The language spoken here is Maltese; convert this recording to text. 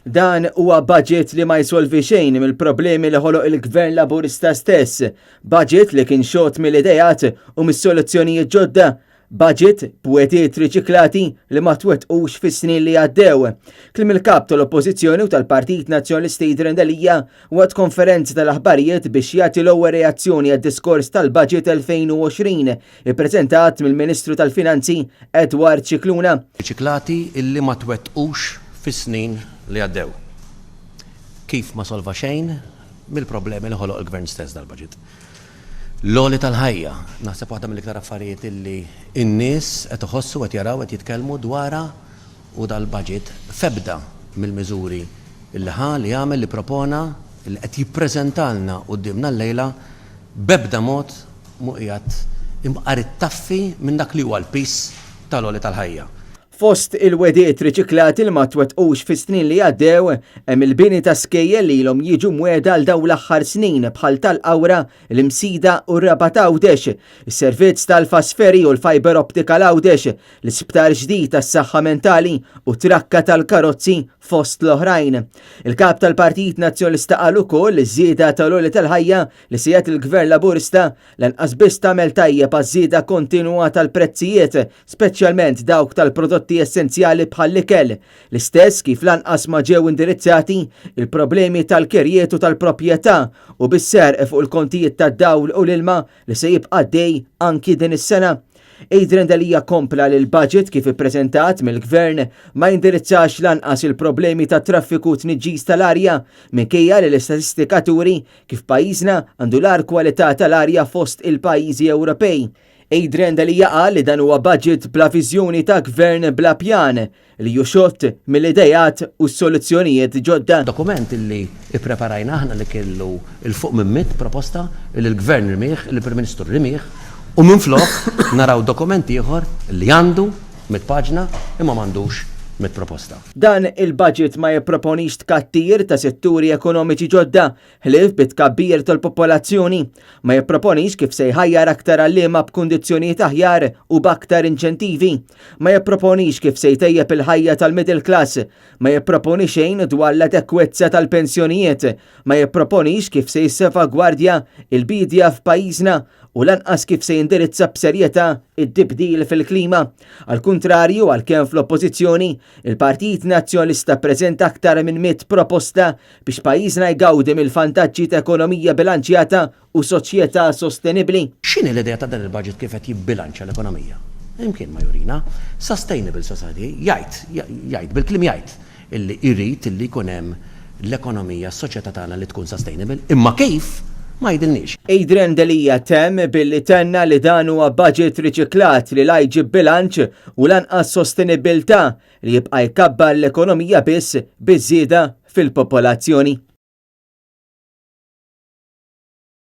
Dan huwa budget li ma jsolvi xejn mill-problemi li ħoloq il-Gvern Laburista stess. Budget li kien xott mill-ideat u mis-soluzzjonijiet ġodda. Budget b'wegħdiet riċiklati li ma twettqux fis-snin li għaddew. Kliem il-Kap tal-Oppożizzjoni u tal-Partit Nazzjonalista Adrian Delia waqt konferenza tal-aħbarijiet biex jagħti l-ewwel reazzjoni għad-diskors tal-Budget 2020 ippreżentat mill-Ministru tal-Finanzi Edward Scicluna. Riċiklati illi ma twettqux fis-snin li għaddew. Kif ma solva xejn mill-problemi li ħoloq il-Gvern stess dal-budget. L-għoli tal-ħajja, naħseb waħda mill-iktar affarijiet illi n-nies qed iħossu, qed jaraw, qed jitkellmu dwarha u dal-budget f'ebda mill-miżuri illi ħa, li għamel, li propona, illi qed jippreżentalna quddiemna llejla, b'ebda mod mhu qiegħed imqar ittaffi minn dak li huwa l-piż tal-għoli tal-ħajja. Fost il-wegħdiet riċiklati li ma twettqux fis-snin li għaddew hemm il-bini ta' skejjel li ilhom jiġu mwiegħda għal dawn l-aħħar snin bħal tal-Qawra, l-Imsida u r-Rabat Għawdex, is-servizz tal-fast ferry u l-fibre optic għal Għawdex, l-isptar ġdid għas-saħħa mentali u trakka tal-karozzi fost l-oħrajn. Il-Kap tal-Partit Nazzjonalista qal ukoll li ż-żieda tal-għoli tal-ħajja li se jagħti l-Gvern Laburista lanqas biss tagħmel tajjeb għaż-żieda kontinwa tal-prezzijiet, speċjalment dawk tal-prodotti essenzjali bħall-ikel, l-istess kif lanqas ma ġew indirizzati il-problemi tal-kirjiet u tal-proprjetà u bis-serq fuq il-kontijiet tad-dawl u l-ilma li se jibqa' għaddej anki din is-sena. Adrian Delia kompla li l-budget kif ippreżentat mill-Gvern ma jindirizzax lanqas il-problemi tat-traffiku u tniġġis tal-arja, minkejja li l-istatistika turi kif pajjiżna għandu l-agħar kwalità tal-arja fost il-pajjiżi Ewropej. Adrian Delia qal li dan huwa budget bla viżjoni ta' gvern bla pjan, li hu xott mill-ideat u s-soluzzjonijiet ġodda. Dokument illi ppreparajna aħna li kellu 'l fuq minn mitt proposta illi l-Gvern rmieh, illi l-Prim Ministru rimieh u minflok naraw dokument ieħor li għandu mitt paġna imma m'għandux mitt proposta. Dan il-budget ma jipproponix tkattir ta' setturi ekonomiċi ġodda, ħlief bit-tkabbir tal-popolazzjoni. Ma jipproponix kif se jħajjar aktar għalliema b'kundizzjonijiet aħjar u b'aktar inċentivi. Ma jipproponix kif se jtejjeb il-ħajja tal-middle class. Ma jipproponi xejn dwar l-adekwezza tal-pensjonijiet. Ma jipproponix kif se jissevagwardja il-biedja f'pajjiżna u lanqas kif se jindirizza b'serjetà it-tibdil fil-klima. Għall-kuntrarju, għalkemm fl-Oppożizzjoni, il-Partit Nazzjonalista ppreżenta aktar minn mitt proposta biex pajjiżna jgawdi mill-vantaġġi ta' ekonomija bilanċjata u soċjetà sostenibbli. X'inhi l-idea ta' dan il-budget kif qed jibbilanċja l-ekonomija? Imkien ma jurina. Sustainable society jgħid, jgħid, bil-kliem jgħid illi jrid illi jkun hemm l-ekonomija, s-soċjetà tagħna li tkun sustainable, imma kif ma jgħidilniex. Adrian Delia temm billi tenna li dan huwa budget riċiklat li la jġib bilanċ u lanqas sostenibbiltà li jibqa' jkabbar l-ekonomija biss biż-żieda fil-popolazzjoni.